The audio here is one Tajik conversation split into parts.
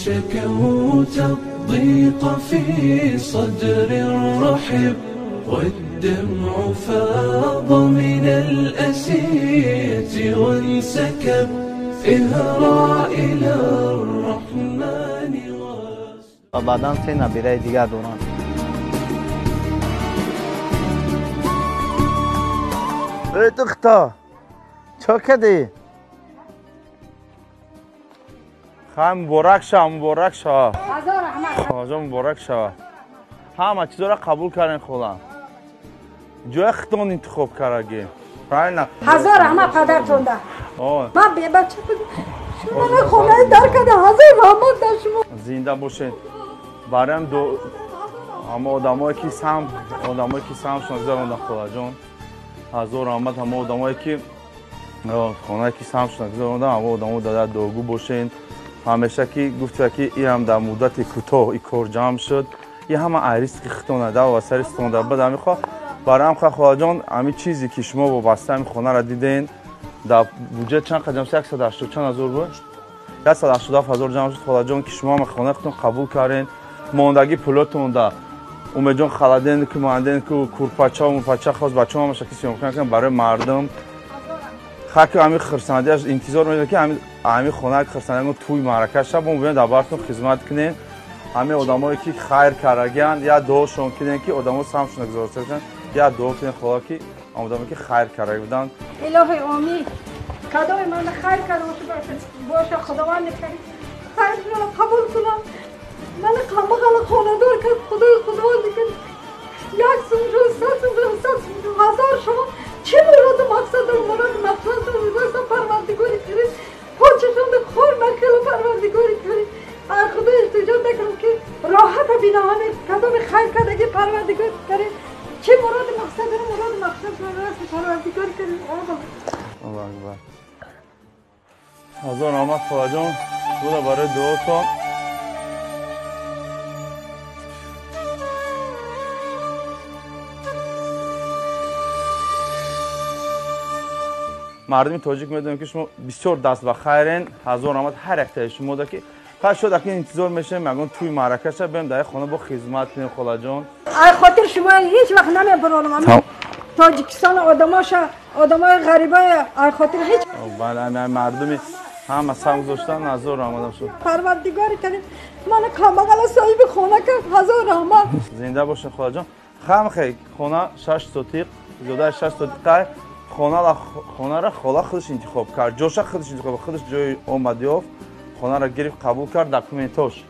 شكوت الضيق في صدر رحب والدمع فاض من الأسية وانسكب اهرع إلى الرحمن. و بعدا سه نبیره دیگر دارند. ای دختر چه کردی؟ خواهی مبارک شد، مبارک شد. خواهی مبارک شد. همه چیزا را قبول کردین خودم. جای خودتون انتخاب کردی. правильно؟ هزار رحمت پدرتون ده. من بی بچه بودم. شما را خونه در کرده. هزار رحمت در شما. زنده باشین. برایم دو اما آدمایی که سم شون گذروندن خدا جان. هزار رحمت همه آدمایی که خونه که سم شون گذروندن، همه آدمو داده دوگو باشین. ҳамеша ки гуфта ки иам дар муддати кӯтоҳ и кор ҷамъ шуд, и ҳама айриски хитона да ва сари стонда бад ҳамихо барам холаҷон, ҳами чизе ки шумо вобаста ҳами хонара диден дар буҷет чанд қа ҷамъ шуд? 180 чанд ҳазор буд? 187 ҳазор ҷамъ шуд холаҷон, ки шумо ҳама хонаи худтон қабул карден, мондагӣ пулотон да Умедҷон халаден ки манден ки курпача мурпача хост бачаҳо ҳамаша ки съёмка кардем барои мардум. Хаки ҳами хирсандиаш интизор медод ки ҳами хона хирсандиа туй маърака шаб мо биёем дар бартон хизмат кунем. Ҳами одамое ки хайр кардагианд я дуошон кунем ки одамо самшона гузошта бошанд, я дуо кунем худо ки одамое ки хайр карда буданд. Илоҳи омин, кадоми ман хайр карда боша Худованд карим хайрро қабул кунам. Ман камбағала хонадор кард Худои Худованд карим. Як сум шуд, сад сум шуд, сад сум шуд, ҳазор шумо чӣ муроду мақсаду муроду мақсаду муроду Парвардигори карим почашонда хор накила Парвардигори карим. Аз Худо илтиҷо мекунам ки роҳата бинаҳами кадоми хайр кардаги Парвардигори карим чӣ муроду мақсаду муроду мақсад Парвардигори карим. Аллоҳу акбар. Ҳазор раҳмат холаҷон, буда барои дуотон. Мардуми тоҷик медонем ки шумо бисёр даст ба хайрен. Ҳазор раҳмат ҳар яктаи шумо да ки фақат шуд акин интизор мешавем ягон туй маърака ша биёем дар хона бо хизмат кунем холаҷон. Ай хотир шумо ҳеҷ вақт намебаронам. Тоҷикистон одамоша одамои ғарибая ай хотир ҳеҷ. Бале, мардуми ҳама сам гузоштан. Ҳазор раҳмат шуд. Парвардигори карим мана камбағала соҳиби хона кард. Ҳазор раҳмат. Зинда бошед холаҷон. Хамхе хона 6 сотиқ, зиёда 6 сотиқ хонара хола худаш интихоб кард, ҷоша худаш интихоб, худаш ҷои омад ёфт, хонара гирифт, қабул кард, документош.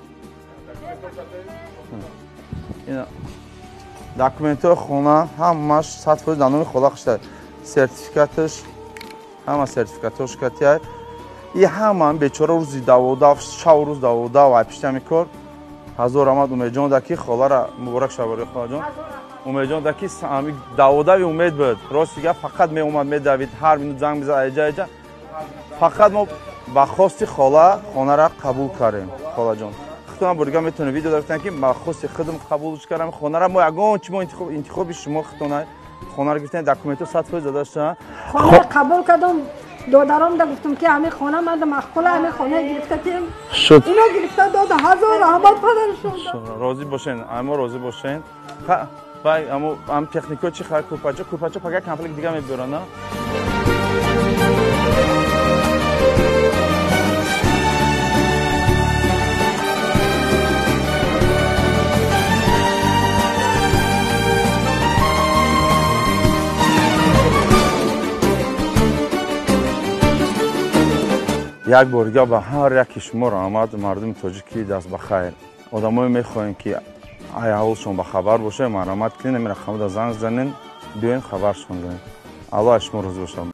Документҳои хона ҳамаш 100% дар номи хола хушта. Сертификаташ, ҳама сертификатош катия. И ҳама бечора рӯзи даводав, шав рӯз даводав ай пишти ҳами кор. Ҳазор раҳмат Умедҷон да ки холара муборак шав барои холаҷон. Умедҷон да ки ҳами даводави умед буд. Рости гап фақат меомад, медавид, ҳар минут занг мезад аҷа аҷа. Фақат мо ба хости хола хонара қабул кардем холаҷон. Худам бурга метавонем видео дорем ки ба хости худам қабулш кардам хонара. Мо ягон чи мо интихоби шумо худтона хонара гирифтем, документҳо 100% дода шуда. Хона қабул кардам, додарам да гуфтам ки ҳами хона ман маъқула, ҳами хона гирифта тем. Ино гирифта дода. Ҳазор раҳмат падаршон. Розӣ бошен, амо розӣ бошен. Вай, амо ам технико чи хар курпача, курпача пага комплект дига мебиёранд, на? Як бор дига ба ҳар яки шумо раҳмат, мардуми тоҷикӣ даст ба хайр. Одамое мехоҳем ки ай аҳволшон ба хабар бошад, марҳамат кунед, ҳамин рақамода занг занен, биёен хабаршон занед. Аллоҳ аз шумо розӣ бошад.